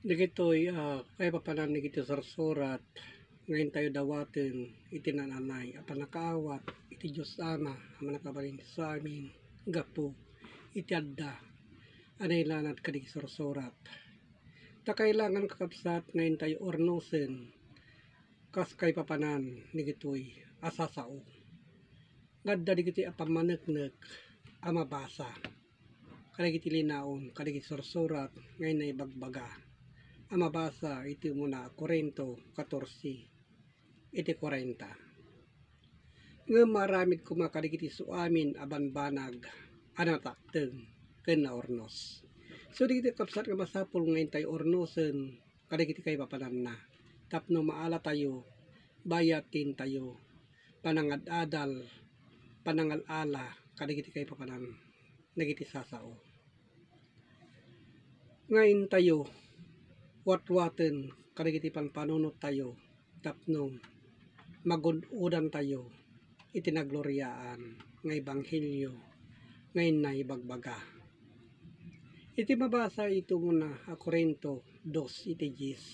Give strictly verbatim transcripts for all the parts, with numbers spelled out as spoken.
Dagitoy, ah, kaipapanan dagiti sursurat nga intayo dawaten iti naan-anay a pannakaawat iti Dios Ama a Mannakabalin sa amin gapu iti adda a nailanad kadagiti sursurat. Ta kailangan, kakabsat, nga intayo urnosen kas kaipapanan dagitoy a sasao. Nga adda dagitoy a pammaneknek a mabasa kadagiti linaon kadagiti sursurat nga inna ibagbaga a mabasa iti umuna a Corinto katorse, iti kuarenta. Ngem maaramid koma kadagiti suamin a banbanag a natakteng ken naurnos. So, dagiti kabsat nga masapul nga intayo urnosen kadagiti kaipapananna tapno maalatayo, bayat ti intayo panangad-adal, panangal-ala kadagiti kaipapanan dagiti sasao. Nga intayo watwaten kadagiti panpanunottayo tapno magun-odantayo iti nagloriaan nga ebanghelio nga inna ibagbaga. Iti mabasa iti umuna a Corinto dos iti dies,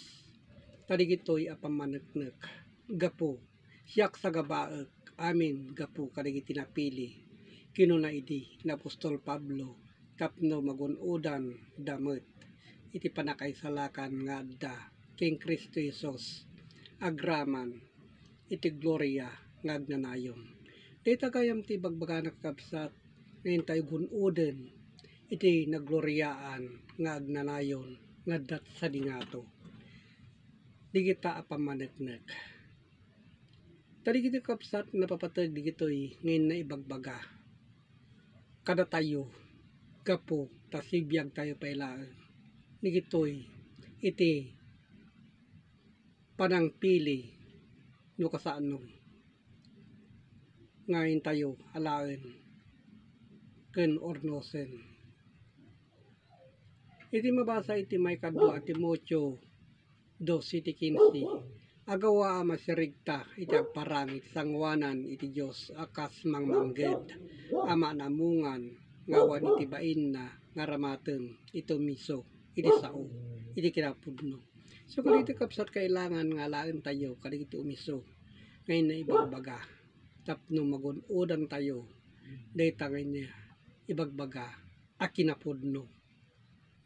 ta dagitoy a pammaneknek gapu Siak sagabaek amin gapu kadagiti napili, kinuna idi ni apostol Pablo, tapno magun-odanda met iti pannakaisalakan nga adda ken Cristo Jesus agraman iti gloria nga agnanayon. Dayta gayam ti ibagbagana, kakabsat, nga intayo gun-oden iti nagloriaan nga agnanayon nga adda sadi ngato. Dagita a pammaneknek. Ta dagiti kabsat, napapateg dagitoy nga inna ibagbaga kadatayo gapu ta sibiagtayo pay laeng dagitoy iti panangpili no kasano nga intayo alaen ken urnosen. Iti mabasa iti maikadua a Timoteo dos iti kinse, agawa a masirigta iti agparang iti sangoanan iti Dios a kas mangmangged a manamungan nga awan iti bainna nga aramaten iti umiso iti sao iti kinapudno. So, kadagiti kabsat, kailangan nga alaentayo kadagiti umiso nga inna ibagbaga tapno magun-odantayo dayta nga inna ibagbaga a kinapudno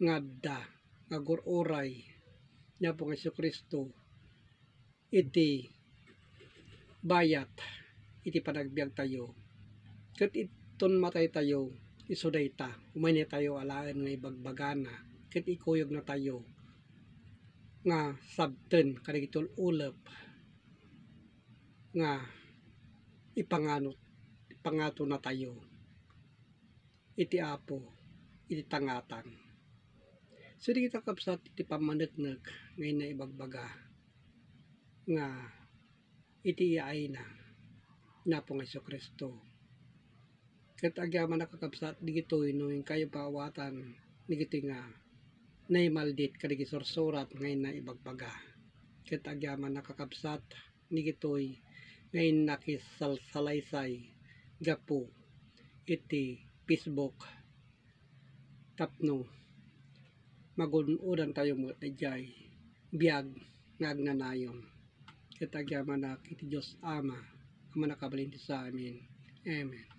nga adda nga agur-uray ni Apo nga Jesu-Cristo iti bayat iti panagbiagtayo, ket inton mataytayo, isu dayta, umaynatayo alaen nga ibagbagana, ket ikuyognatayo nga sabten kadagiti ul-ulep nga ipangano-, ipangatonatayo iti Apo iti tangatang. So, dagita, kabsat, iti pammaneknek nga inna ibagbaga nga iti iyaayna ni Apo nga Jesu-Cristo. Ket agyamanak, kakabsat, dagitoy no inkayo paawatan dagitoy nga naimaldit kadagiti sursurat nga inna ibagbaga. Ket agyamanak, kakabsat, dagitoy nga inna kisalsalaysay gapu iti Facebook tapno magun-odantayo met idiay biag nga agnanayon. Ket agyamanak iti Dios Ama a mannakabalin ti saamin. Amen.